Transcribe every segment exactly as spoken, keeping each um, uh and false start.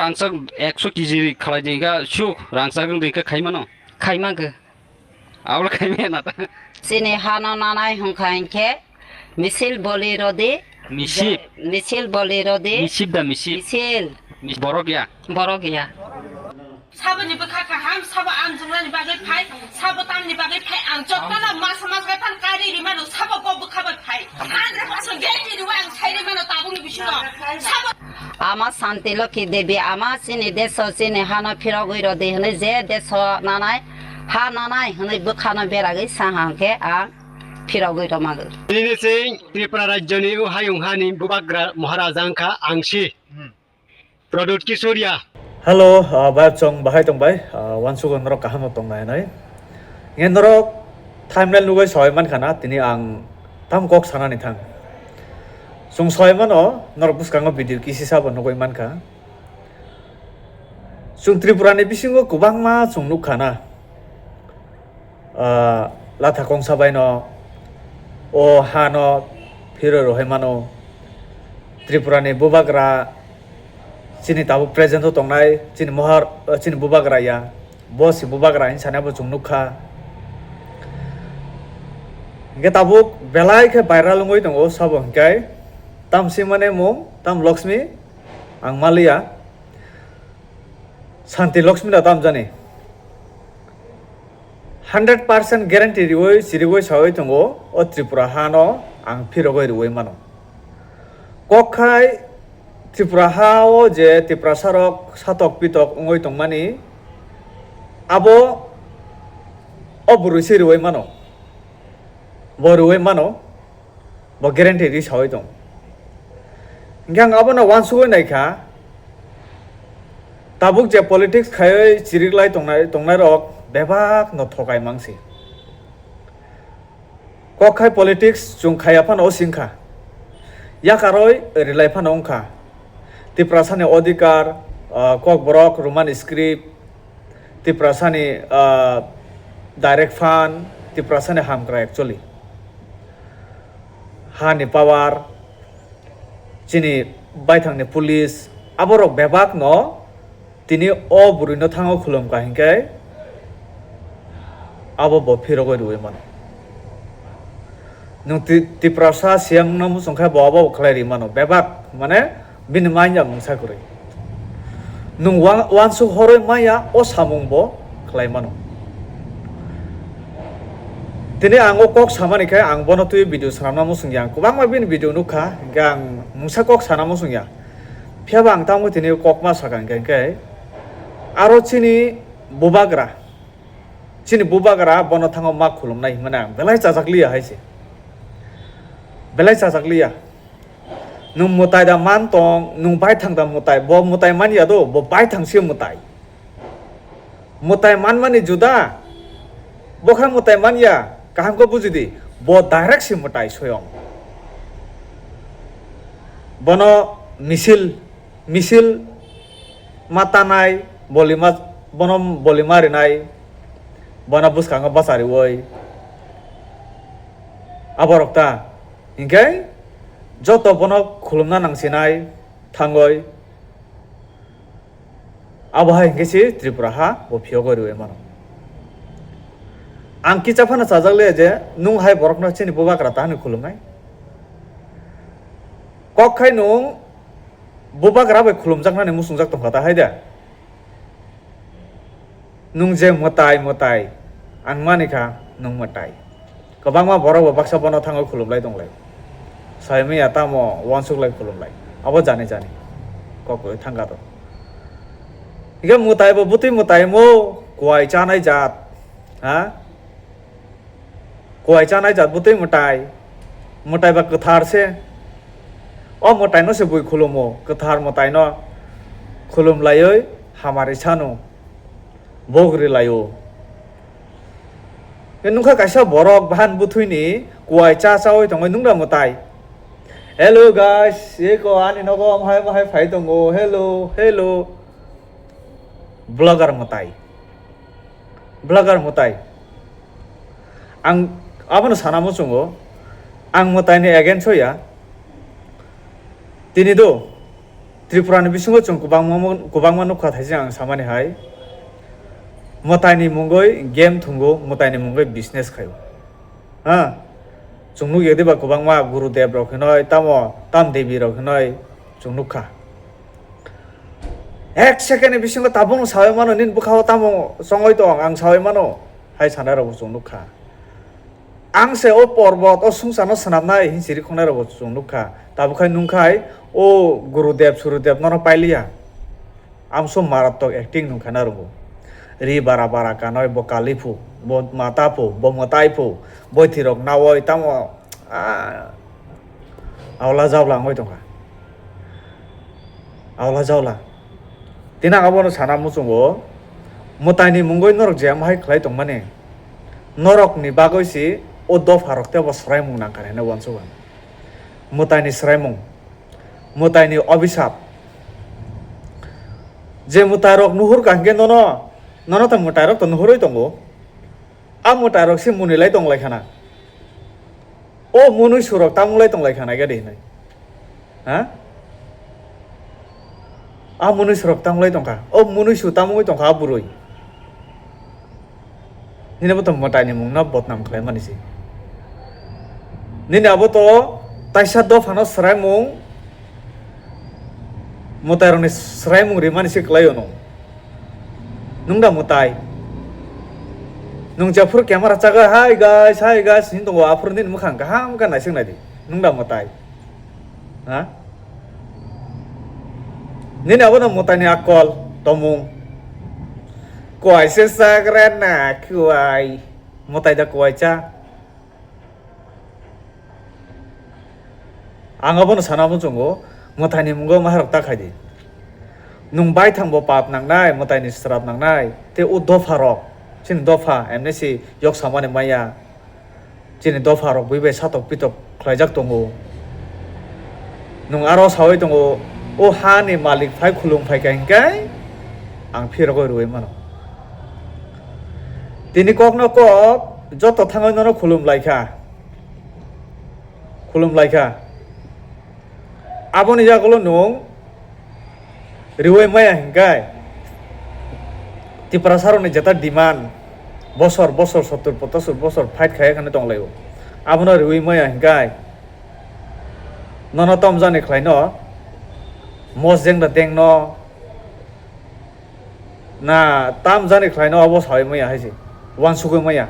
Rangchak ekso kg khalai di ga su rangchak wng di khe khai mano. Khai mangkhe. Abla khai maya na ta. Chini hano nanai hwnkha hinkhe misil boli rodi. Misil. Misil boli rodi. Misil da misil. Misil. Mis-, borok ya. Borok ya. Saboni bwkha kaham, sabo amjwngnani bagwi phai, sabo tamni bagwi phai, ang jotono masa masa phai phan kari rimano, sabo bo bwkha bai phai. Hundred percent guarantee riwi ang sai rimano tabukni bisingo. Sabo Ama Santi Lokhi Devi, ama chini deso chini hano phirogwi rodi hwnwi je deso nanai, ha nanai hwnwi bwkhano beragwi sa hwnkhe ang phirogwi rwmagwi. Nini sing Tripura rajyoni o hayung hani bubagra Maharaja wngkha ang si. Pradyut Kisoria. Hello, ah, bayap chong bahai tong bai, ah, wansuk ang norok kaham no tong nai nai. Nge norok thumbnail nugui soi man khana, tini ang tam kok sana ni thang. Sung soi mano, norok bwskango video kisi sabo nugui man kha. Sung Tripura ni bisingo kwbangma sung nuk khana. Ah, latha kongsa baino o hano phirwi rwhai mano. Tripura ni bubagra chini tabuk present o tongnai chini mohor, eh, chini bubagra ya, bo si bubagra hinwi sanai bo chwng nukha. Hinkhe tabuk belai khe viral wngwi tongo sabo hinkhe tam swimane mung tam Laxmi ang maliya. Santi Laxmi da tamjani. Hundred percent guarantee riwi, chiriwi sawi tongo, o Tripura hano ang phirogwi riwi mano. Kok khai Tripura ha o je Tiprasa rok satok pitok wngwi tongmani, abo o bwrwi se riwi mano. Bo riwi mano. Bo guarantee ri sawi tong. Hinkhe ang abono wansugwi naikha, tabuk je politics khaiwi chiriklai tongnai, tongnai rok bebak no thokai mangsi. Kok khai politics chwng khaiya phano o singkha. Yakarwi rilai phano wngkha. Tiprasani odhikar, ah, Kokborok, Roman script, Tiprasani, ah, direct fund, Tiprasani hamkrai actually. Hani power, chini baithangni police, aborok bebak no tini o bwrwino thango khulumkha hinkhe abo bo phirogwi rwui mano. Nwng Ti-, Tiprasa siyang no muchung khe bo abo khlai ri mano. Bebak mane bini manya mungsa kwrwi. Nwng wa-, wansuk horwi manya o samung bo khlai mano. Tini ang o kok samani khe ang bono twi video swnamna muchung ya. Kwbangma bini video nukha, hinkhe ang mungsa kok sana muchung ya. Phiyaba ang tamo tini kok ma sakha hinkhe, hinkhe aro chini bubagra. Chini bubagra bono thango ma khulumnai hwnmani ang belai chajak liya hai se. Belai chajak liya. Nwng mwtai da man tong, nwng baithang da mwtai, bo mwtai man ya do, bo baithang se mwtai. Mwtai manmani juda, bo kha mwtai man ya, kaham khe buji di, bo direct se mwtai soyong. Bono misil, misil ma tanai, bolima, bono bolima rinai, bono bwskango bachariwi. Aborok ta, hinkhe joto bono khulumna nangsinai thangwi. Abo hai hinkhe se Tripura ha bo phiyogwi rwui mano. Ang kisa phano chajak liya je nwng hai borokno chini bubagra ta hwnwi khulumnai. Kok khai nwng bubagra bai khulumjaknani muchungjak tongkha ta hai da? Nwng je mwtai mwtai, ang mani kha nwng mwtai. Kwbangma borok bo baksa bono thango khulumlai tonglai. Saimanya tamo uansuklai khulumlai. Abo jani jani. Kok thangkha to. Hinkhe mwtai bo bwtwi mwtai mo kuai chanai jat. Ha? Kuai chanai jat bwtwi mwtai, mwtai ba kwthar se. O mwtai no se bui khulumo, kwthar mwtai no khulum laiwi hamari sano bogri laio. Nukha kaisa borok bahan bwthwini kuai cha chawi tongwi nukna mwtai. Hello guys, eko ani nogo mohai mohai phai tongo. Hello, hello. Vlogger mwtai. Vlogger mwtai. Ang abono sana muchungo, ang mwtaini against o ya. Tini do, Tripura ni bisingo chwng kwbangma, kwbangma nukha thaise ang samani hai. Mwtai ni mungwi game thwngo, mwtai ni mungwi business khaio. Ha? Chwng nukya diba kwbangma Gurudev rok hinoi, tamo Tam Devi rok hinoi chwng nukha. Ek second ni bisingo tabukno sawi mano, nini bwkhao tamo chongoi tong, ang sawi mano, hai sanai rokbo chwng nukha. Ang se o porbot, o swngcharno swnamnai hin siri khongnai rokbo chwng nukha. Tabuk khai nungkhai o Gurudev, Surudev nono pailiya. Amso marattok acting nungkha na rwgo. Ri bara bara kanoi bo kali phu, bo mata phu, bo mwtai phu, boithirok nawoi tamo, ah, aula jaula wngoi tongkha. Aula jaula. Tini ang abono sana muchungo, mwtai ni mungoi norok je amahai khlai tongmani, norok ni bagoi si o dopha rok tei bo swraimung nangkha hinwi uansukha. Mwtai ni swraimung, mwtai ni obisap. Je mwtai rok nuhur ka hingke nono, nono to mwtai rok to nuhurwi tongo. A mwtai rok se mwnwi lai tong lai khana. O mwnwi surok tamung lai tong lai khana gede hinwi. Ha? A mwnwi surok tamung lai tongkha. O mwnwi su tamungwi tongkha a bwrwi. Nini abo to mwtai ni mung no bodnam khlai mani se. Nini abo to taisa dopha no swraimung, mwtai rok ni swraimung rimani se kwlai o nung. Nung da mwtai? Nung jephuru camera chaga, "Hi guys, hi guys," hin tongo, aphuru nini mwkhang kaham khe naising nai di. Nung da mwtai? Ha? Nini abo no mwtai ni akol, tomung. Kwai se chagra na kwai. Mwtai da kwai cha. Ang abono sana muchungo, mwtai ni mungo maharok ta khai di. Nung baithang bo pap nangnai, mwtai ni srap nangnai, tei o dopha rok, chini dopha, M N C yok samani maya, chini dopha rok bui bai satok pitok khlaijak tongo. Nung aro sawi tongo, o ha ni malik phai khulum phai kha hingkai, ang phirogoi rwui mano. Tini kok no kok, joto thangwi nono khulum lai kha. Khulum lai kha. Aboni yagulo nwng riwi maya hinkai Tiprasarokni jeta demand bosor bosor sottur pochasur bosor fight khaiya khani tonglaio. Abono riwi maya hinkai nono tom jani khlaino mosjeng da dengno Na, tam jani khlaino abo sawi maya hai se. Uansugwi maya.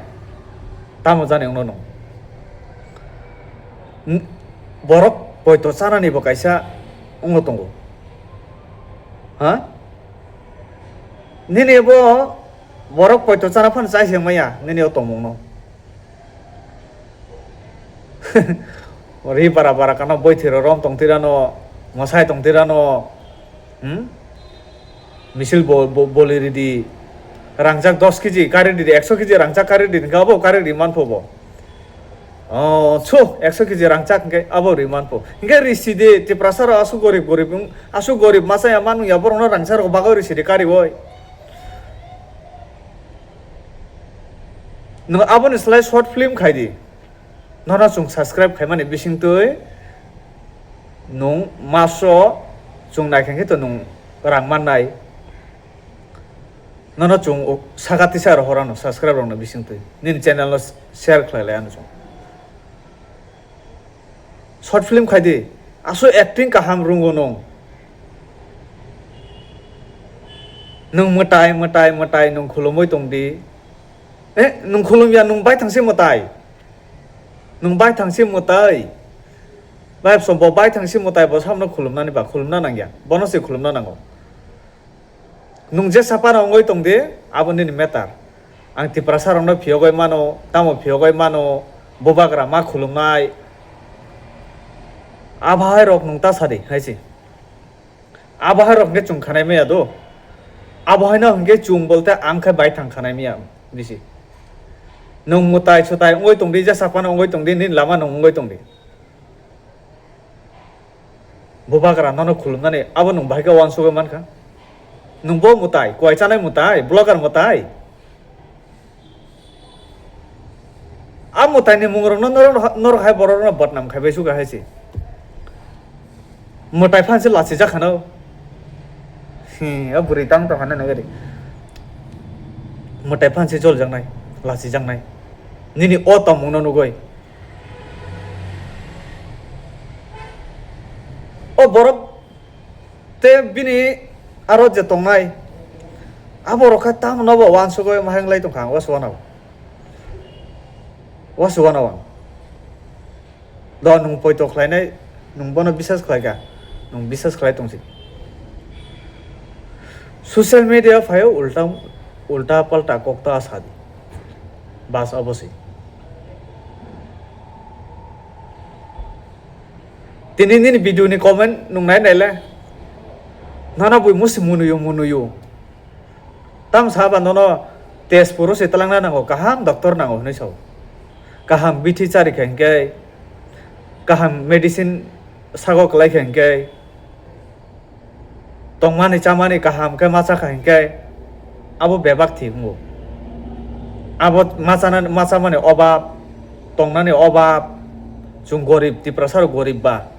Tamo jani wngno nung. N-, borok poito chanani bo kaisa wngno tongo. Ha? Nini bo borok poito chana phano chai se maya, nini o tongmungno. Ri bara bara kano boithiro rom tong tirano, mosai tong tirano. Hmm? Misil bo, bo, boli ridi. Rangchak dos kg kari ridi, ekso kg rangchak kari ridi, hingke abo kari ri manpho bo. Oh, chu, ekso kg rangchak hingke abo ri manpho. Hingke ri sidi, Tiprasa ro asu gorib gorib, asu gorib masa ya manu ya borok no rangchak rok bagwi ri sidi kari boi. Nwng aboni slai short film khai di. Nono chwng subscribe khaimani bisingtwi nwng maso chwng naikha khe to nwng rang mannai. Nono chwng u-, saka tisa rohor ano subscribe rokno bisingtwi. Nini channel no share khlai lai ano chwng. Short film khai di. Aso acting kaham rungo nwng. Nwng mwtai, mwtai, mwtai nwng khulumui tong di. Eh, nwng khulum ya, nwng baithang se mwtai. Nwng baithang se mwtai. Bai, so bo baithang se mwtai, bo samno khulumnani ba, khulumna nangya. Bono se khulumna nango. Nwng jesa phano wngwi tong di, abo nini matter. Ang Tiprasa rokno phiyogwi mano, tamo phiyogwi mano, bubagra ma khulumnai. Abo hai rok nwng ta sadi, hai se. Abo hai rok hwnkhe chwng khanai maya do. Abo haino hwnkhe chwng bolte ang khe baithang khanai maya bisi. Nwng mwtai swtai wngwi tong di, jesa phano wngwi tong di, nini lama nwng wngwi tong di. Bubagra nono khulumnani abo nwng bahai khe uansugwi mankha. Nwng bo mwtai, kuai chanai mwtai, vlogger mwtai. A mwtai ni mung rok no norok, norok hai borok rok no bodnam khai bai suka hai se. Mwtai phan se lachi jak khano. Hmm, o bwrwi tang tong hwnna nugwi. Mwtai phansi joljaknai, lachijaknai. Nini o tongmungno nugwi. O borok tei bini aro je tongnai, aborok khe tamo nobo uansugwi ma hinglai tongkha ang, o suanao. O suanao ang. Do nwng poito khlainai, nwng bono bisas khlaikha, nwng bisas khlai tongsi. Social media phaio ulta, ulta palta kok ta sadi. Bas obosi. Tini nini video ni comment nwng nai naile. Nana bui musi munuyo, munuyo. Tam saba nono Tezpuro se talangna nango, kaham doctor nango hinwi sao. Kaham bithi chari kha hinkhe, kaham medicine sago kwlai kha hinkhe, tongmani chamani kaham khe ma chakha hinkhe, abo bebak thik wngo. Abo ma chana, ma chamani obab, tongnani obab, chwng gorib, Tiprasa rok gorib ba.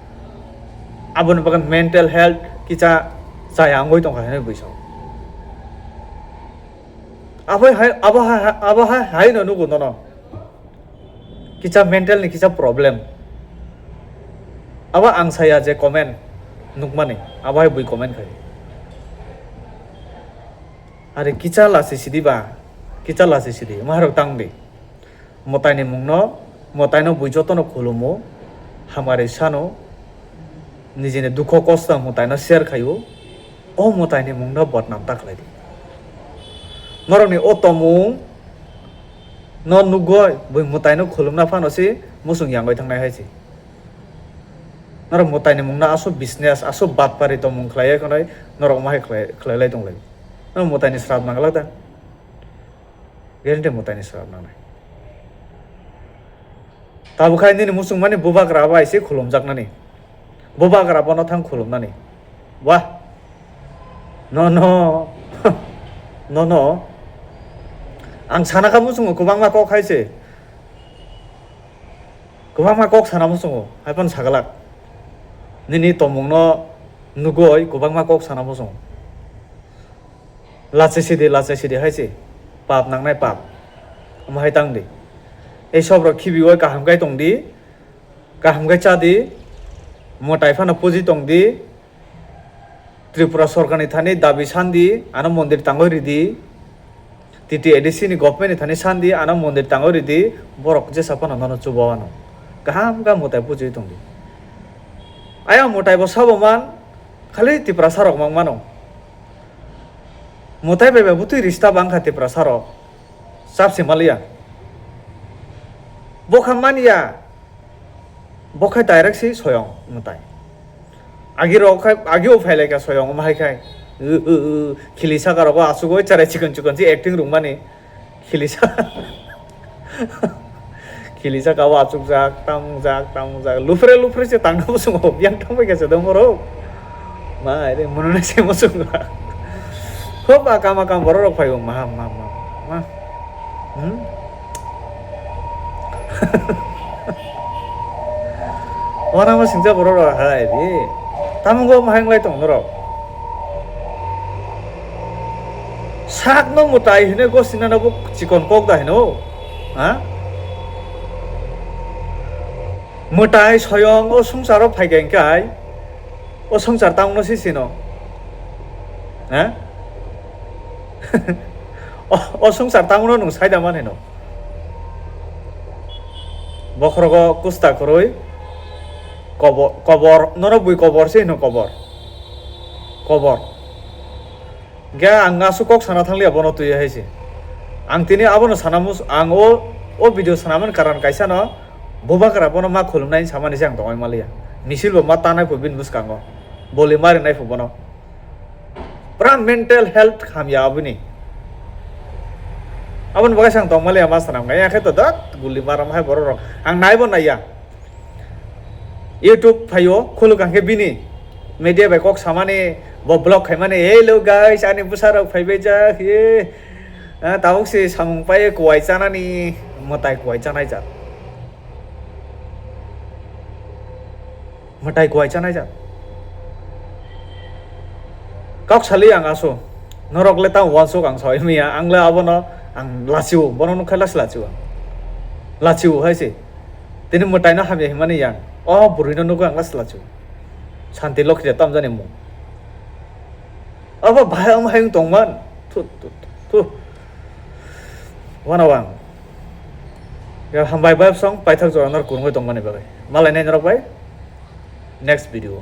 Aboni bagwi mental health kisa chaya wngwi tongkha hinwi bui sao. Abo hai, abo hai, abo hai, haino nugo nono. Kisa mental ni kisa problem. Abo ang saya je comment nukmani, abo hai bui comment khai. Are kisa lasi sidi ba, kisa lasi sidi, maharok tang di. Mwtaini mungno, mwtaino bui jotono khulumo, hamari sano, nijini dukho kosto mwtaino share khaio, o mwtaini mungno bodnam ta khlai di. Norokni o tomung no nugoi, bui mwtaino khulumna phano si muchung yangoi thangnai hai si. Norok mwtaini mungno aswk business, aswk batpari tongmung khlaiya khwnai, norok omo hai khlai, khlai lai tong lai. Norok mwtaini srap nang glak da? Guarantee mwtaini srap nangnai. Tabuk khai nini muchungmani bubagra bai se khulumjaknani. Bubagra bono thang khulumnani. Wah. No, no. No, no. Ang sana kha muchungo kwbangma kok hai se. Kwbangma kok sana muchungo. Hai phano saglak. Nini tomungno nugoi kwbangma kok sana muchungo. Lachi sidi, lachi sidi hai se. Pap nangnai pap. Omo hai tang di. Ei sob rok khibiwi kaham khai tong di. Kaham khai cha di. Mwtai phano puji tong di. Tripura sorkar ni thani dabi san di. Ano mondir tangwi ri di. T T A D C ni government ni thani san di. Ano mondir tangwi ri di. Borok jesa phano nono chuba wano. Kaham khe mwtai puji tong di. Ayang mwtai bo sabo man. Khali Tiprasa rok mang mano. Mwtai bai bai bwtwi rista bang kha Tiprasa rok. Chap se maliya. Bo kha manya. Bo khe direct si soyong mwtai. Agi rok khai, agi o phai lai kha soyong, omo hai khai. Khili saka rogo asugoi chare chikon chikon si acting rung mani. Khilisa. Khilisa kabo achukjak, tamo wngjak, tamo wngjak. Lupre lupre se tangna muchungo, biyang tangbai khe se dong borok. Ma, ere, mono nai se muchungo. Hoba, kama kam borok rok phaibo, ma, ma, ma, ma. Hmm? Wana ma singja borok rok hai di. Tamo go ma hanglai tong norok. Sakno mwtai hino gosina no bo chikon kok da hino. Ha? Mwtai soyong o swngcharo phai kha hinkhe hai. O swngchar tamo no si sino. Ha? O, o swngchar tamo no nwng sai da man hino. Bokhorogo kusta kwrwi kobor, kobor, nono bui kobor se hino kobor. Kobor. Hingke ang aswk kok sana thangliya bono twiwi hai se. Ang tini abono sana mus-, ang o, o video sanamani karon kaisa no, bubagra bono ma khulumnai samani se ang tongwi manliya. Misil bo ma tanai pho bini bwskango. Boli ma rinai pho bono. Pura mental health hamya aboni. Aboni bagwi se ang tongmaliya ma sanam kaya khe to dat guli maram hai borok rok. Ang naibo naiya. YouTube phaio khuluk ang khe bini media bai kok samani bo vlog khaimani, "Hello guys, ani bwsa rok phaibai jak ye." Ah, tabuk se samung pai kuwai chanani mwtai kuwai chanai jak. Mwtai kuwai chanai jak. Tok sali ang aso. Norok le tamo wansuk ang sawi maya. Ang le abono ang lachio. Bono nukha lasi lachio ang. Lachio hai se. Tini mwtaino hamya himani yang. O bwrwino nukha ang lasi lachio. Santi lokhi de tamjani mung. Abo bahai ang hayung tongman. Thu, thu, thu, thu. Wana wang. Ya hambai bai song paithak jora nor kurungwi tongmani bagwi. Malai nai norok bai. Next video.